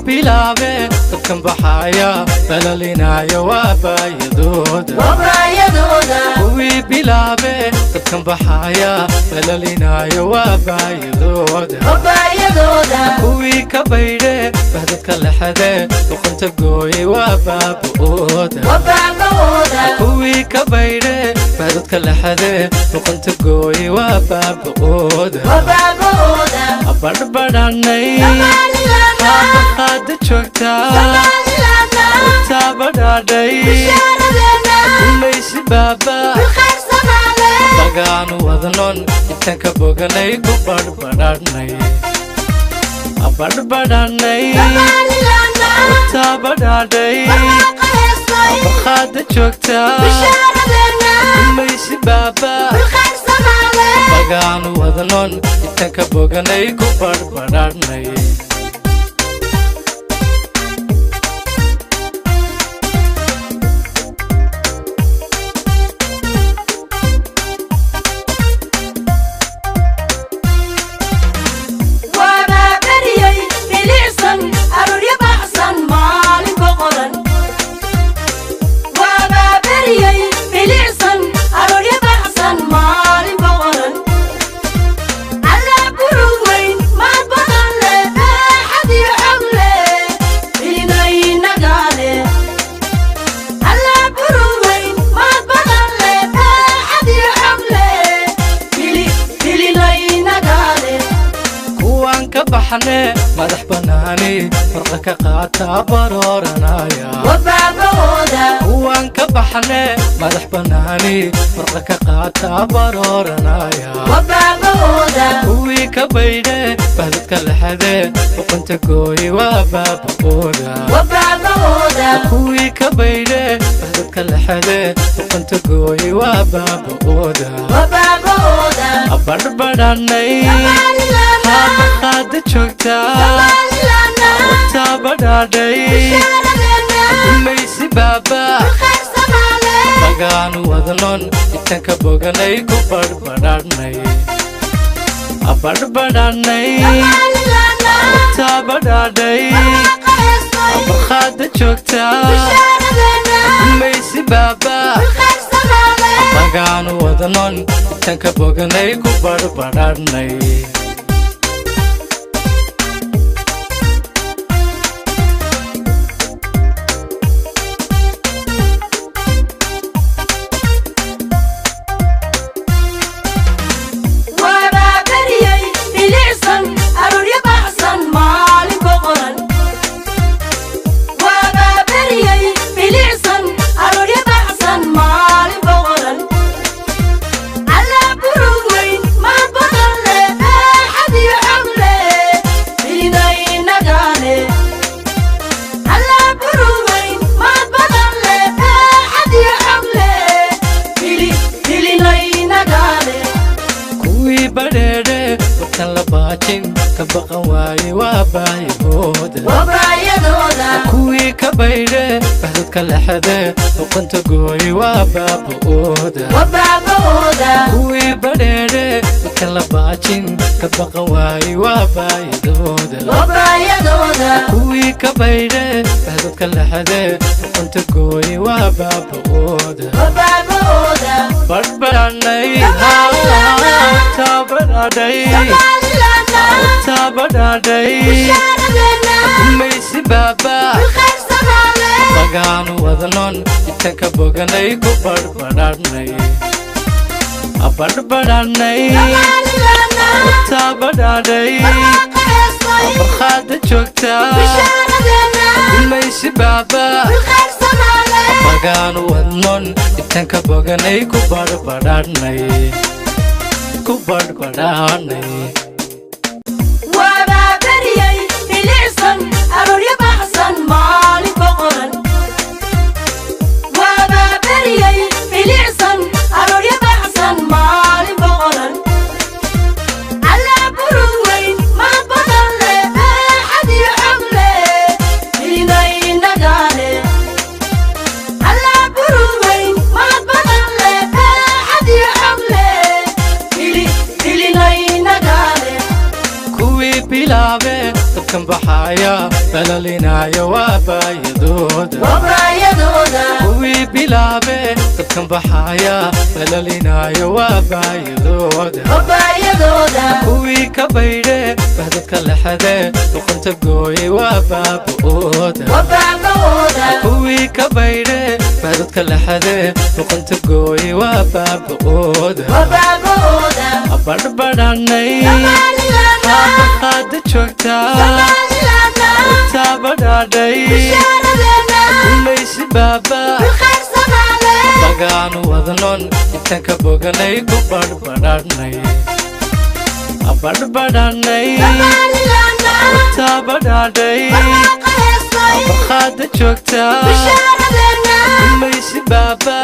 Bilaabe dadkan baxaya balalinaayo waa baayadooda. Kuwii bilaabe dadkan baxaya balalinaayo waa baayadooda. Kuwii ka baydhe bahdadka lexade luqunta gooyey waa baaba'ooda. Kuwii ka baydhe bahdadka lexade luqunta gooyey waa baaba'ooda. Badhbadhanay qaada joogtaa taabadhaadhay gumaysi baaba bagaanu wadnon intaan ka boganay ku badhbadhanay badhbadhanay taabadhaadhay barqaada joogtaa gumaysi baaba bagaanu wadnon intaan ka boganay ku badhbadhanay. Waababariyey bilicsan arooryo baxsan maalin boqoran. Waababariyey bilicsan arooryo baxsan maalin boqoran. Alla burug weyn mahad badan leh baaxad iyo xog leh bilinaynagaa leh. Alla burug weyn mahad badan leh baaxad iyo xog leh bilinaynagaa leh. Kuwaan ka baxne madax bannaani farqa ka qaataa barooranaya. Kuwaan ka baxne madax bannaani farqa ka qaataa barooranaya. Kuwii ka baydhe bahdadka lexade luqunta gooye waa baaba'ooda. Kuwii ka baydhe bahdadka lexade luqunta gooye waa baaba'ooda. Badhbadhanay qaada joogtaa taabadhaadhay gumaysi baaba bagaanu wadnon intaan ka boganay ku badhbadhanay badhbadhanay taabadhaadhay barqaada joogtaa gumaysi baaba bagaanu wadnon intaan ka boganay ku badhbadhanay. Waababariyey bilicsan arooryo baxsan maalin boqoran. Waababariyey bilicsan arooryo baxsan maalin boqoran. Alla burug weyn mahad badan leh baaxad iyo xog leh bilinaynagaa leh. Alla burug weyn mahad badan leh baaxad iyo xog leh bilinaynagaa leh. Kuwii badheedhe warkan la baajin ka baqan waaye waa baayahooda. Kuwii ka baydhe bahdadka lexade luqunta gooye waa baaba'ooda. Kuwii badheedhe warkan la baajin ka baqan waaye waa baayadooda. Kuwii ka baydhe bahdadka lexade luqunta gooye waa baaba'ooda. Badhbadhanay taabadhaadhay taabadhaadhay gumaysi baaba bagaanu wadnon intaan ka boganay ku badhbadhanay badhbadhanay taabadhaadhay barqaada joogtaa gumaysi baaba bagaanu wadnon intaan ka boganay ku badhbadhanay ku badhbadhanay. Waababariyey bilicsan arooryo baxsan maalin boqoran. Waababariyey bilicsan arooryo baxsan maalin boqoran. Alla burug weyn mahad badan leh baaxad iyo xog leh bilinaynagaa leh. Alla burug weyn mahad badan leh baaxad iyo xog leh bilinaynagaa. Baxaya balalinaya waa baayadooda. Kuwii bilaabe dadkan baxaya balalinaya waa baayadooda. Kuwii ka baydhe bahdadka lexade luqunta gooyey waa baaba'ooda. Kuwii ka baydhe bahdadka lexade luqunta gooyey waa baaba'ooda. Badhbadhanay qaada joogtaa taabadhaadhay gumaysi baaba bagaanu wadnon intaan ka boganay ku badhbadhanay badhbadhanay taabadhaadhay barqaada joogtaa gumaysi baaba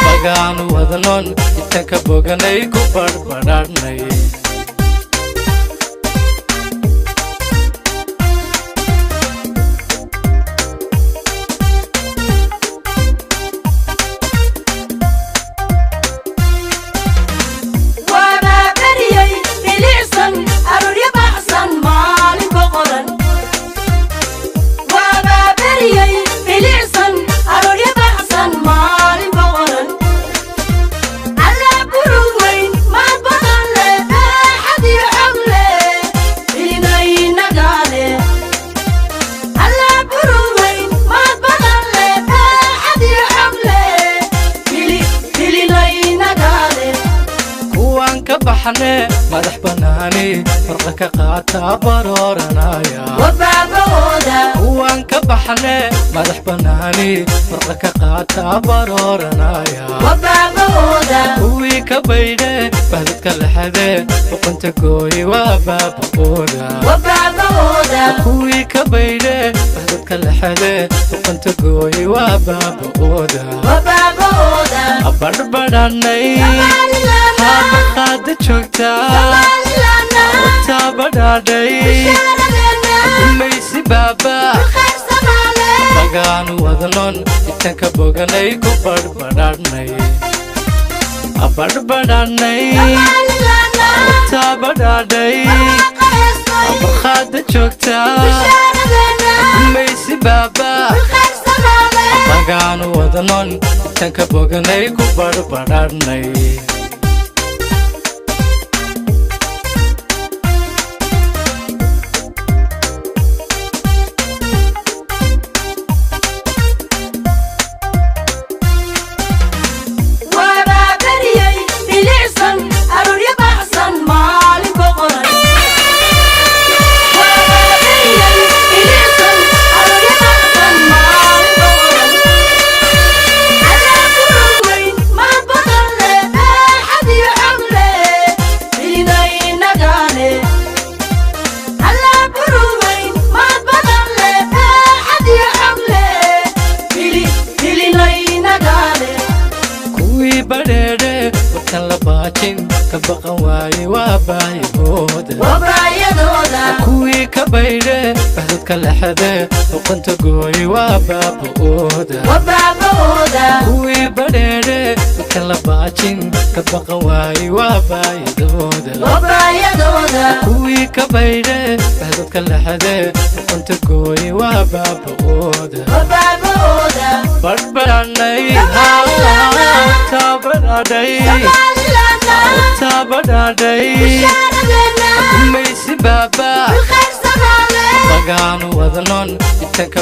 bagaanu wadnon intaan ka boganay ku badhbadhanay. Waabaabariyey bilicsan arooryo baxsan maalin boqoran. Waabaabariyey bilicsan arooryo baxsan maalin boqoran. Allaa burug weyn maad badan leh baaxad iyo xog leh ilinaynagaa leh. Allaa burug weyn maad badan leh baaxad iyo xog leh ilinaynagaa leh. Kuwaan ka baxne madax bannaani farqa ka qaataa barooranaya. Kuwaan ka baxne madax bannaani farqa ka qaataa barooranaya. Kuwii ka baydhe bahdadka lexade luqunta gooyey waa baaba'ooda. Kuwii ka baydhe bahdadka lexade luqunta gooyey waa baaba'ooda. Badhbadhanay qaada joogtaa taabadhaadhay gumaysi baaba bagaanu wadnon intaan ka boganay ku badhbadhanay badhbadhanay taabadhaadhay barqaada joogtaa gumaysi baaba bagaanu wadnon intaan ka boganay ku badhbadhanay. Waabaabariyey bilicsan arooryo baxsan maalin boqoran. Waabaabariyey bilicsan arooryo baxsan maalin boqoran. Allaa burug weyn maad badan leh baaxad iyo xog leh ilinaynagaa leh. Allaa burug weyn maad badan leh baaxad iyo xog leh ilinaynagaa leh. Kuwii badheedhe warkan la baajin ka baqan waaye waa baayahooda. Kuwii ka baydhe bahdadka lexade luqunta gooyey waa baaba'ooda. Kuwii badheedhe warkan la baajin ka baqan waaye waa baayadooda. Kuwii ka baydhe bahdadka lexade luqunta gooyey waa baaba'ooda. Badhbadhanay taabadhaadhay taabadhaadhay gumaysi baaba bagaanu wadnon intaan ka